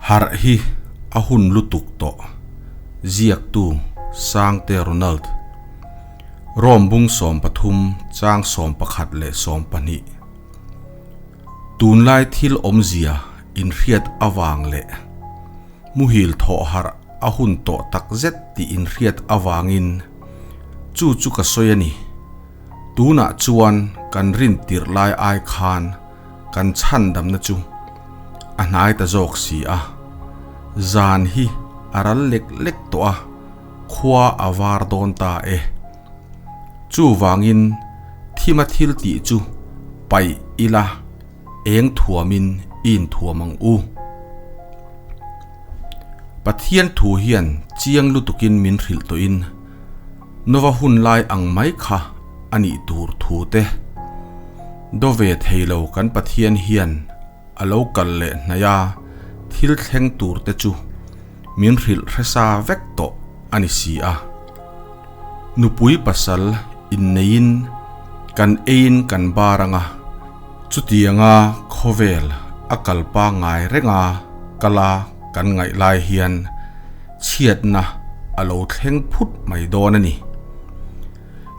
Harh hi a hun lutuk tawh. Ziaktu, Sangte Ronald. Rom bung 13 chang 11 leh 12. Tunlai thil awmzia inhriat avang leh muhil thawh harh a hun tawh takzet tih inhriat avangin chu chu ka sawi a ni. Tunah chuan kan rin tirh lai ai khan kan chhandamna chu a hnai ta zawk si a. Zan hi a ral lek lek tawh a, khua a var dawn ta e. Chuvangin thima thil tih chu paih ila eng thuamin i inthuam ang u. Pathian thu hian chiang lutukin min hrilh tawhin Nova hun lai ang mai kha a nih tur thu te. Do ve thei lo kan Pathian hian a lo kal leh hnaih a, thil thleng tur te chu min hrilh hresa vek tawh a ni si a. Nupui pasal inneiin kan eiin kan bar ang a, chutianga khawvel a kal pangngai renga kala kan ngaih lai hian chhiatna a lo thleng phut mai dawn a ni.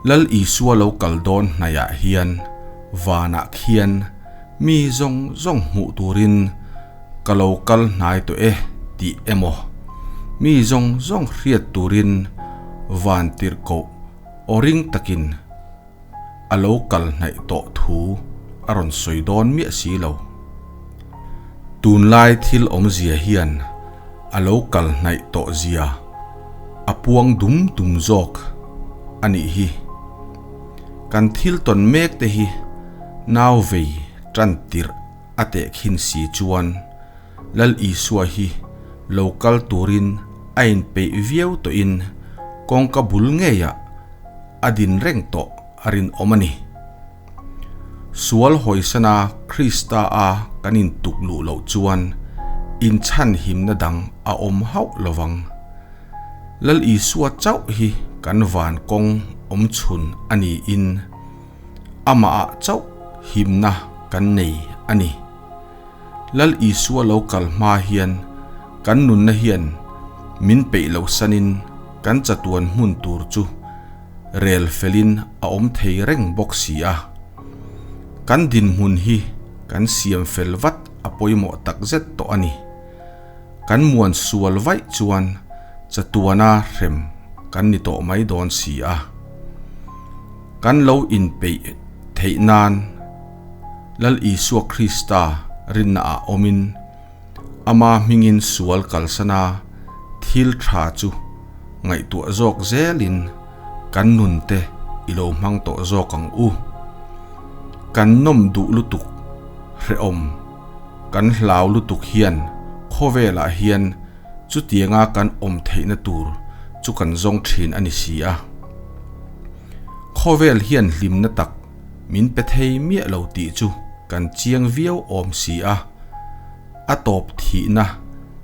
Lal Isua lo kal dawn hnaihah hian vanah khian mi zawng zawng hmuh turin ka lo kal hnai tawh e tih emaw, mi zawng zawng hriat turin van tirhkoh aw ring takin a lo kal hnaih tawh thu a rawn sawi dawn miah si lo. Tunlai thil awmzia hian a lo kal hnaih tawh zia a puang dum dum zawk a nih hi. Kan thil tawn mek te hi nau vei tan tirh a tehkhin si chuan Lal Isua hi lo kal turin a inpeih viau tawhin kawngka bul ngeiah a din reng tawh a rinawm a ni. Sual hawisana Krista a kan intuk luh loh chuan inchhanhimna dang a awm hauh lovang. Lal Isua chauh hi kan van kawng awm chhun a niin amahah chauh himna kan nei a ni. Lal Isua lo kal hma hian kan nunna hian min peih loh sanin kan chatuan hmun tur chu rel felin a awm thei reng bawk si a. Kan dinhmun hi kan siam fel vat a pawimawh takzet tawh a ni. Kan muan sual vaih chuan chatuana hrem kan ni tawh mai dawn si a. Kan lo inpeih theih nan Lal Isua Krista rinnaah awmin Ama hmingin sual kalsana thil tha chu ngaihtuah zawk zelin kan nun te i lo hmang tawh zawk ang u. Kan nawm duh lutuk hrehawm, kan hlau lutuk hian khawvelah hian chutianga kan awm theihna tur chu kan zawng thin a ni si a. Khawvel hian hlimna tak Min pe thei miah lo tih chu kan chiang viau awm si a, a tawp thihna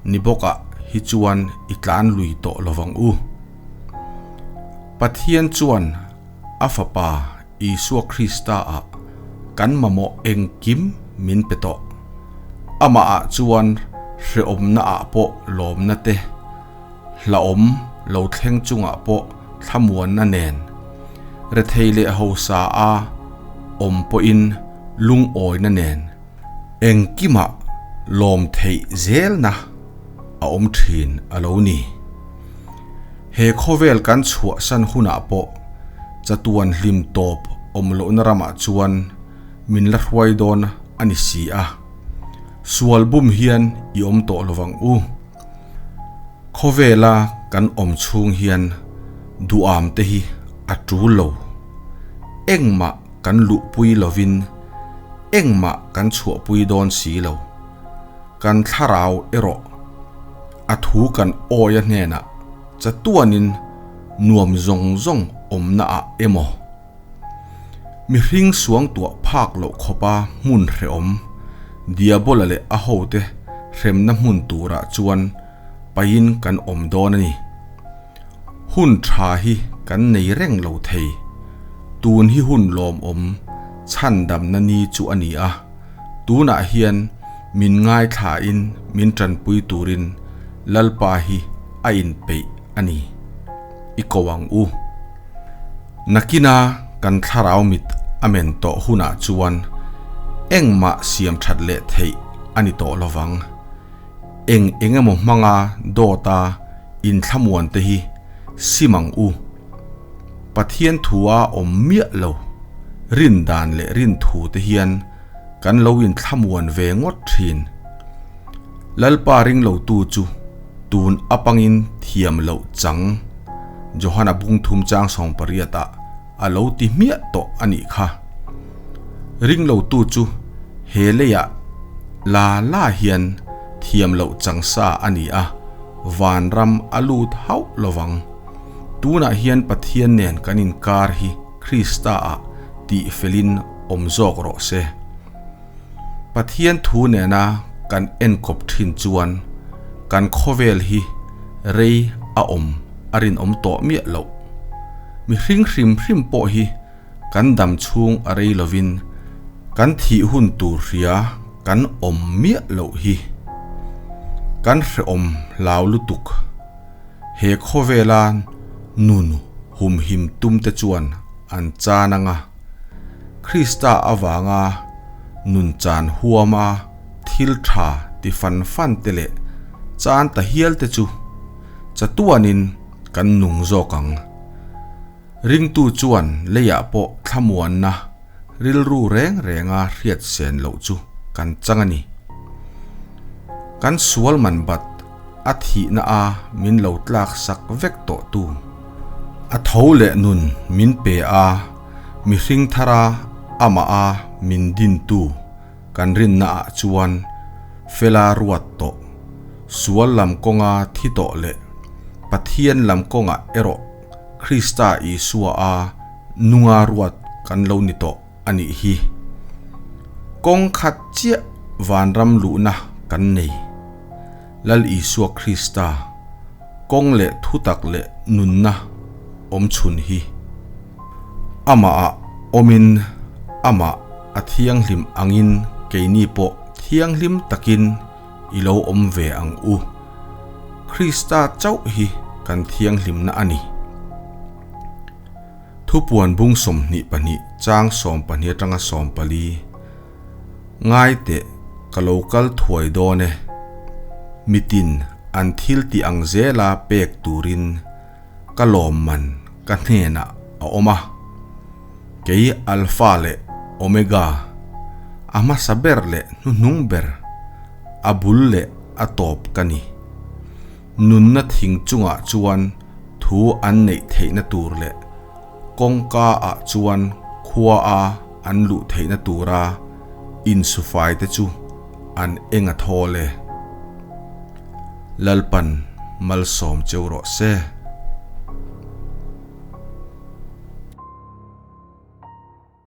ni bawkah hi chuan i tlan lui tawh lovang u. Pathian chuan a Fapa Isua Krista ah kan mamawh engkim min pe tawh. Amah ah chuan hrehawmna ah pawh lawmna te, hlauhawm lo thleng chungah pawh thlamuanna nen rethei leh hausa a awm pawhin lungawina nen engkimah lawm theih zelna a awm thin a lo ni. He khawvel kan chhuahsan hunah pawh chatuan hlim tawp awm lohna ramah chuan min la hruai dawn a ni si a, sual bum hian i awm tawh lovang u. Khawvela kan awm chhung hian duham te hi a tul lo. Engmah kan luhpui lovin engmah kan chhuahpui dawn si lo. Kan thlarau erawh a thu kan awia hnenah chatuanin nuam zawng zawng awmna ah emaw mihring suangtuah phak loh khawpa hmun hrehawm Diabola leh a hote hremna hmun turah chuan pahin kan awm dawn a ni. Hun tha hi kan nei reng lo thei. Tun hi hun lawmawm chhandamna ni chu a ni a, tunah hian Min ngaithlain min tanpui turin Lalpa hi a inpeih a ni. I ko ang u. Nakina kan thlarau mit a men tawh hunah chuan engmah siam that leh theih a ni tawh lovang. Eng eng emaw hmanga dawta inthlamuan te hi sim ang u. Pathian thua awm miah lo rin dan leh rin thu te hian kan lo inthlamuan ve ngawt thin. Lalpa ring lotu chu tun apangin thiam loh chang Johana bung thum chang 18 ah a lo ti hmiah tawh a nih kha. Ring lotu chu he leiah la la hian thiam loh chang sa a ni a, vanram a lut hauh lovang. Tunah hian Pathian nen kan inkar hi Krista ah tih felin awm zawk rawh se. Pathian thu nena kan enkawp thin chuan kan khawvel hi rei a awm a rinawm tawh miah loh. Mihring hrim hrim pawh hi kan dam chhung a rei lovin kan thih hun tur hria kan awm miah loh hi. Kan hrehawm hlau lutuk. He khawvela nun humhim tum te chuan an chan anga Krista avanga nun chan huama thil tha ti fan fan te leh chan ta hial te chu chatuanin kan nung zawk ang. Ringtu chuan leiah pawh thlamuanna rilru reng renga hriat sen loh chu kan chang a ni. Kan sual man bat a thihna a min lo tlak sak vek tawh tu. A tho leh nun min pe a, mihring thara amah a min din tu kan rinna ah chuan fela ruat tawh, sual lam kawnga thi tawh leh Pathian lam kawngah erawh Krista Isua a nunga ruat kan lo ni tawh a nih hi. Kawng khat chiah vanram luhna kan nei. Lal Isua Krista kawng leh thutak leh nunna awm chhun hi. Amah ah awmin amah a thianghlim angin keini pawh thianghlim takin i lo awm ve ang u. Krista chauh hi kan thianghlimna a ni. Thupuan bung 22 chang 12 atanga 14 Ngai teh ka lo kal thuai dawn e. Mitin an thil tih ang zela pek turin ka lawmman ka hnenah a awm a. Kei Alpha leh Omega, a hmasa ber leh hnuhnung ber, a bul leh a tawp ka ni. Nunna thing chungah chuan thu an neih theihna tur leh kawngka ah chuan khua a an luh theihna tura insufai te chu an eng a thawl e. Lalpan malsawm cheu rawh se.